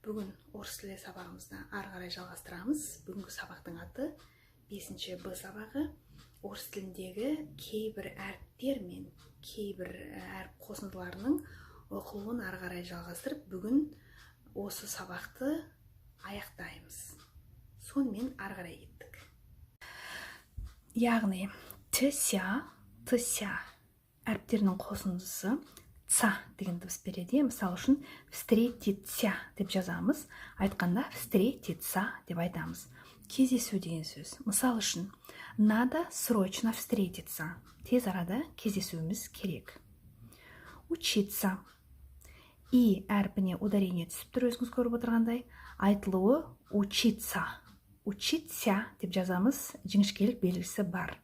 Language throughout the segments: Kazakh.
Бүгін орыс тілі сабағымызды ары қарай жалғастырамыз. Бүгінгі сабақтың аты 5 Б сабағы. Орыс тіліндегі кейбір әріптер мен кейбір әріп қосындыларының оқылуын ары қарай жалғастырып, бүгін осы сабақты аяқтаймыз. Сонымен, ары қарай кеттік. Яғни т, ся, т, ся әріптерінің қосындысы ца деген дыбыс береді. Мысалы үшін, встретиться деп жазамыз, айтқанда встретиться деп айтамыз. Кездесу деген сөз. Мысалы үшін, надо срочно встретиться, тез арада кездесуіміз керек. Учиться. И әрпіне ударение түсіп тұр, өзіңіз көріп отырғандай. Айтылуы учиться, учиться деп жазамыз, жіңішкелік белгісі бар.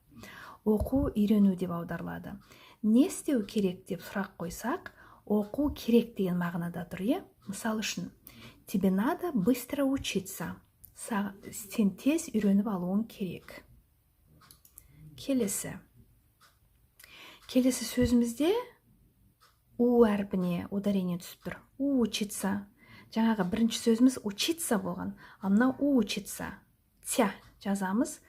Оқу, үйрену деп аударылады. Не істеу керек деп сұрақ қойсақ, оқу керек деген мағынада тұр, иә. Мысалы үшін, тебе надо быстро учиться, сен тез үйреніп алуың керек. Келесі сөзімізде у әрпіне ударение түсіп тұр. Учиться. Жаңағы бірінші сөзіміз учиться болған, ал мынау учиться. Тя жазамыз,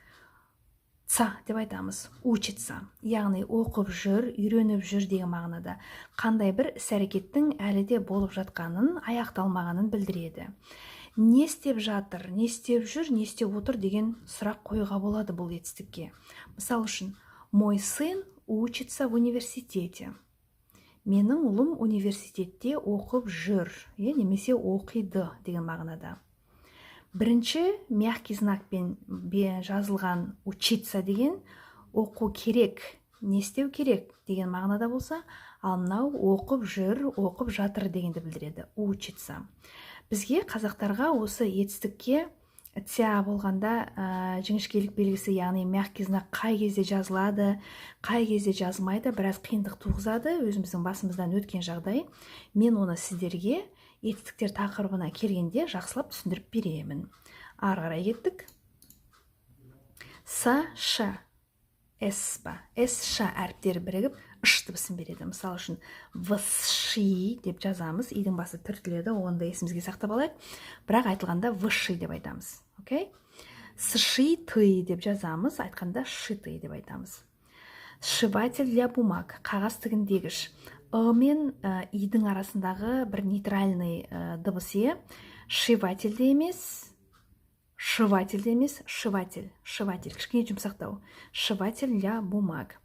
ца деп айтамыз. Учится, яғни оқып жүр, үйреніп жүр деген мағынада. Қандай бір іс әрекеттің әлі де болып жатқанын, аяқталмағанын білдіреді. Не істеп жатыр, не істеп жүр, не істеп отыр деген сұрақ қоюға болады бұл етістікке. Мысалы үшін, мой сын учится в университете, менің ұлым университетте оқып жүр, иә, немесе оқиды деген мағынада. Бірінші мягкий знакпен жазылған учиться деген оқу керек, не істеу керек деген мағынада болса, ал мынау оқып жүр, оқып жатыр дегенді білдіреді. Учиться. Бізге, қазақтарға, осы етістікке ться болғанда жіңішкелік белгісі, яғни мягкий знак қай кезде жазылады, қай кезде жазылмайды, біраз қиындық туғызады. Өзіміздің басымыздан өткен жағдай. Мен оны сіздерге етістіктер тақырыбына келгенде жақсылап түсіндіріп беремін. Ары қарай кеттік. С, ш, с па, с, ш әріптері бірігіп, ш дыбысын береді. Мысалы үшін, высший деп жазамыз. Идің басы түртіледі, оны да есімізге сақтап алайық. Бірақ айтылғанда высший деп айтамыз. Окей. Сшитый деп жазамыз, айтқанда сшитый деп айтамыз. Сшиватель для бумаг, қағаз тігіндегіш. Ы мен идің арасындағы бір нейтральный дыбыс, иә. Шиватель де емес, шиватель де емес, сшиватель, сшиватель, кішкене жұмсақтау. Сшиватель для бумаг.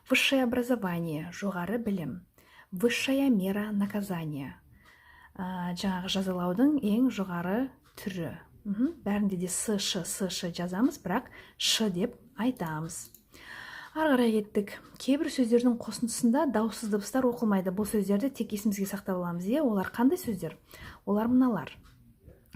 Высшее образование, жоғары білім. Высшая мера наказания, жаңағы жазалаудың ең жоғары түрі. Бәрінде де с, ш, с, ш жазамыз, бірақ ш деп айтамыз. Ары қарай кеттік. Кейбір сөздердің қосындысында дауыссыз дыбыстар оқылмайды. Бұл сөздерді тек есімізге сақтап аламыз, иә. Олар қандай сөздер? Олар мыналар.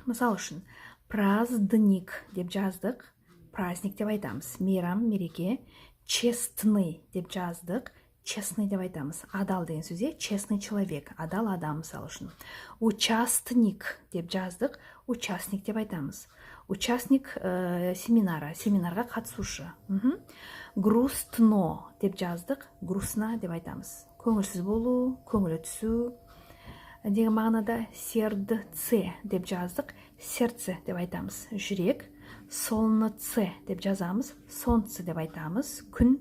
Мысалы үшін, праздник деп жаздық, праздник деп айтамыз, мейрам, мереке. Честный деп жаздық, честный деп айтамыз, адал деген сөз, иә. Честный человек, адал адам. Мысалы үшін, участник деп жаздық, участник деп айтамыз, участник семинара, семинарға қатысушы. Грустно деп жаздық, грустно деп айтамыз, көңілсіз болу, көңілі түсу деген мағынада. Сердце деп жаздық, сердце деп айтамыз, жүрек. Солнце деп жазамыз, солнце деп айтамыз, күн.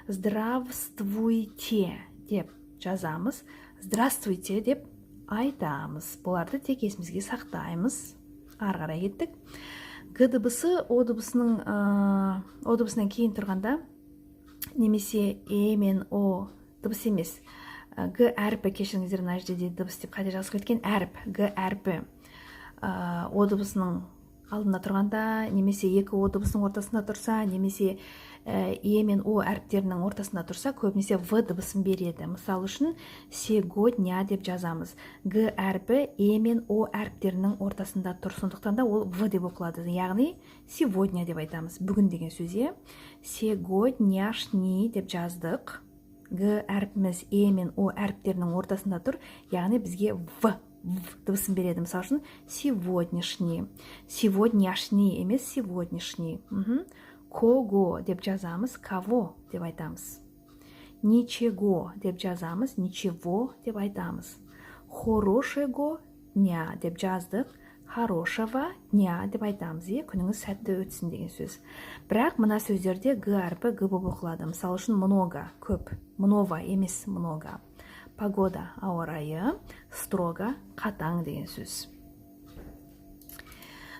Здравствуйте деп жазамыз, здравствуйте деп айтамыз. Бұларды тек есімізге сақтаймыз. Ары қарай кеттік. Г дыбысы о дыбысының, о дыбысынан кейін тұрғанда немесе е мен о дыбыс емес, г әрпі, кешіріңіздер, мына жерде дыбыс деп қате жазып кеткен, әріп, г әрпі о дыбысының алдында тұрғанда немесе екі о дыбысының ортасында тұрса, немесе е мен о әріптерінің ортасында тұрса, көбінесе в дыбысын береді. Мысалы үшін, сегодня деп жазамыз. Г әрпі е мен о әріптерінің ортасында тұр, сондықтан да ол в деп оқылады, яғни сегодня деп айтамыз, бүгін деген сөз, иә. Сегодняшний деп жаздық. Г әрпіміз е мен о әріптерінің ортасында тұр, яғни бізге в, в дыбысын береді. Мысалы үшін, сегодняшний, сегодняшний емес, сегодняшний. Кого деп жазамыз, кого деп айтамыз. Ничего деп жазамыз, ничего деп айтамыз. Хорошего дня деп жаздық, Хорошего дня деп айтамыз, иә, күніңіз сәтті өтсін деген сөз. Бірақ мына сөздерде г әрпі г болып оқылады. Мысалы үшін, много — көп, много емес, много. Погода — ауа райы, строго — қатаң деген сөз.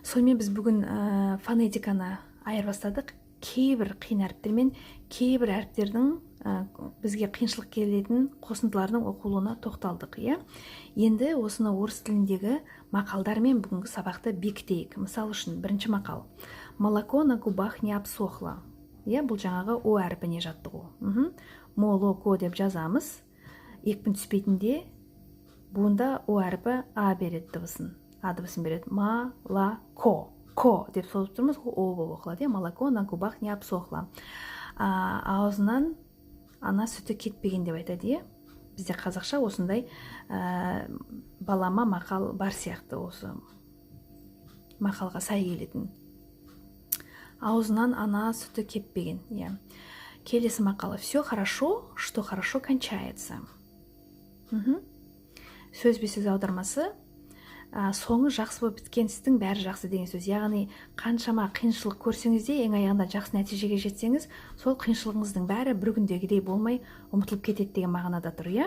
Сонымен, біз бүгін фонетиканы айырбастадық. Кейбір қиын әріптермен, кейбір әріптердің бізге қиыншылық келетін қосындылардың оқылуына тоқталдық, иә. Енді осыны орыс тіліндегі мақалдармен бүгінгі сабақты бекітейік. Мысалы үшін, бірінші мақал: «Молоко на губах не обсохло», иә. Бұл жаңағы о әрпіне жаттығу. Молоко деп жазамыз, екпін түспейтінде буында о әрпі а береді дыбысын, а дыбысын береді. Ма, ла, ко, ко деп созып тұрмыз ғой, о болып оқылады, иә. «Молоко на губах не обсохло», аузынан ана сүті кетпеген деп айтады, иә. Бізде қазақша осындай балама мақал бар сияқты, осы мақалға сай келетін: аузынан ана сүті кеппеген, иә. Келесі мақалы: «Все хорошо, что хорошо кончается». Сөзбе сөз аудармасы: соңы жақсы болып біткен істің бәрі жақсы деген сөз. Яғни қаншама қиыншылық көрсеңіз де, ең аяғында жақсы нәтижеге жетсеңіз, сол қиыншылығыңыздың бәрі бір күндегідей болмай ұмытылып кетеді деген мағынада тұр, иә.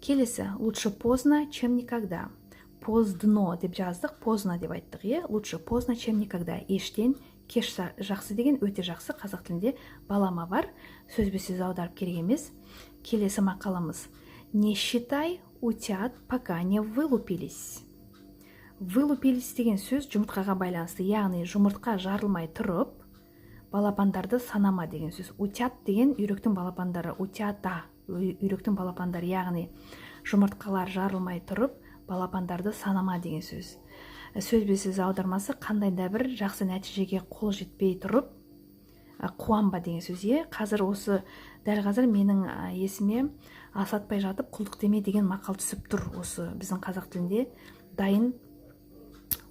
Келесі: «Лучше поздно, чем никогда». Поздно деп жаздық, поздно деп айттық, иә. «Лучше поздно, чем никогда», ештен кеш жақсы деген өте жақсы қазақ тілінде балама бар, сөзбе сөз аударып керек емес. Келесі мақалымыз: «Не считай утят, пока не вылупились». Вылупились деген сөз жұмыртқаға байланысты, яғни жұмыртқа жарылмай тұрып балапандарды санама деген сөз. Утят деген үйректің балапандары, утята — үйректің балапандары, яғни жұмыртқалар жарылмай тұрып балапандарды санама деген сөз. Сөзбе сөз аудармасы: қандай да бір жақсы нәтижеге қол жетпей тұрып қуанба деген сөз, иә. Қазір осы, дәл қазір менің есіме «Асатпай жатып құлдық деме» деген мақал түсіп тұр. Осы біздің қазақ тілінде дайын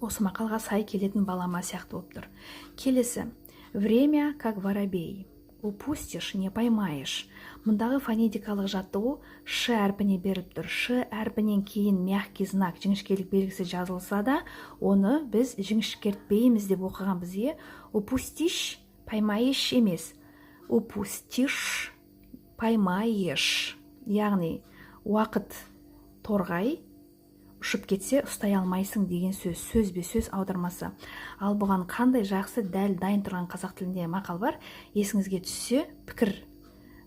осы мақалға сай келетін балама сияқты болып тұр. Келесі: «Время как воробей, упустишь — не поймаешь». Мұндағы фонетикалық жаттығу ш әрпіне беріліп тұр. Ш әрпінен кейін мягкий знак, жіңішкелік белгісі жазылса да, оны біз жіңішкертпейміз деп оқығанбыз, иә. Упустишь — поймаешь емес, упустишь — поймаешь. Яғни уақыт торғай, ұшып кетсе, ұстай алмайсың деген сөз, сөзбе сөз аудармасы. Ал бұған қандай жақсы, дәл дайын тұрған қазақ тілінде мақал бар? Есіңізге түссе, пікір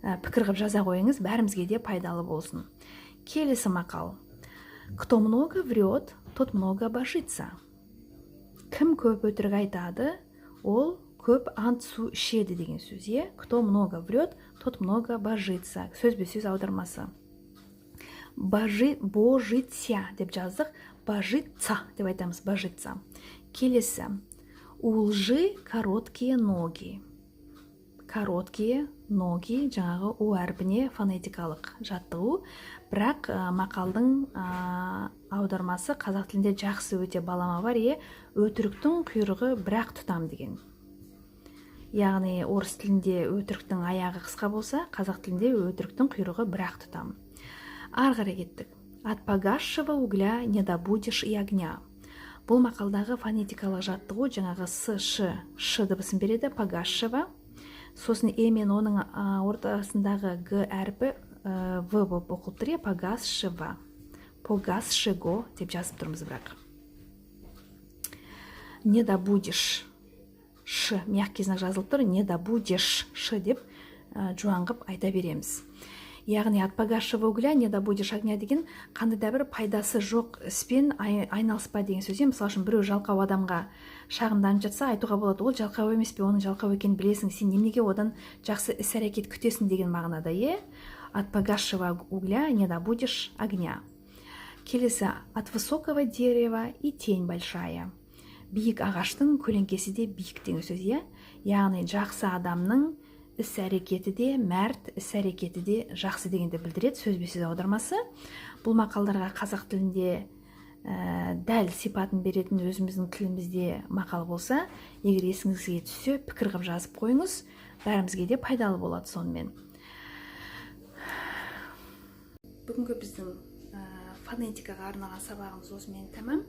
қылып жаза қойыңыз, бәрімізге де пайдалы болсын. Келесі мақал: «Кто много врет, тот много божится». Кім көп өтірік айтады, ол көп ант су ішеді деген сөз, иә. «Кто много врет, тот много божится», сөзбе сөз аудармасы. Божиться деп жаздық, божиться деп айтамыз, божиться. Келесі: «У лжи короткие ноги». Короткие ноги — жаңағы у әрпіне фонетикалық жаттығу. Бірақ мақалдың аудармасы қазақ тілінде жақсы өте балама бар, иә: өтіріктің құйрығы бір-ақ тұтам деген. Яғни орыс тілінде өтіріктің аяғы қысқа болса, қазақ тілінде өтіріктің құйрығы бір-ақ тұтам. Ары қарай кеттік: «От погасшего угля не добудешь и огня». Бұл мақалдағы фонетикалық жаттығу жаңағы с, ш, ш дыбысын береді, погасшего. Сосын е мен оның ортасындағы г әрпі в болып оқылып тұр, иә. Погасшего, погасшего деп жазып тұрмыз, бірақ не добудешь, ш мягкий знак жазылып тұр, не добудешь, ш деп жуан қылып айта береміз. Яғни «от погасшего угля не добудешь огня» деген қандай да бір пайдасы жоқ іспен айналыспа деген сөз. Мысалы үшін, біреу жалқау адамға шағымданып жатса, айтуға болады: «Ол жалқау емес пе? Оның жалқау екенін білесің, сен неменеге одан жақсы іс әрекет күтесің?» деген мағынада, иә. «От погасшего угля не добудешь огня». Келесі: «От высокого дерева и тень большая». Биік ағаштың көлеңкесі де биік деген сөз, иә. Яғни жақсы адамның іс әрекеті де мәрт, іс әрекеті де жақсы дегенді білдіреді сөзбе сөз аудармасы. Бұл мақалдарға қазақ тілінде дәл сипатын беретін өзіміздің тілімізде мақал болса, егер есіңізге түссе, пікір қылып жазып қойыңыз, бәрімізге де пайдалы болады. Сонымен, бүгінгі біздің фонетикаға арналған сабағымыз осымен тәмам.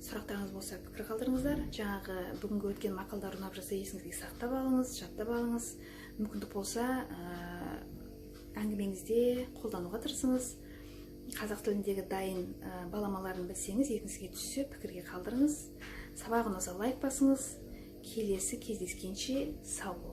Сұрақтарыңыз болса, пікір қалдырыңыздар. Жаңағы бүгінгі өткен мақалдар ұнап жатса, есіңізге сақтап алыңыз, жаттап алыңыз. Мүмкіндік болса, әңгімеңізде қолдануға тырысыңыз. Қазақ тіліндегі дайын баламаларын білсеңіз, есіңізге түссе, пікірге қалдырыңыз. Сабақ ұнаса, лайк басыңыз. Келесі кездескенше сау болыңыз.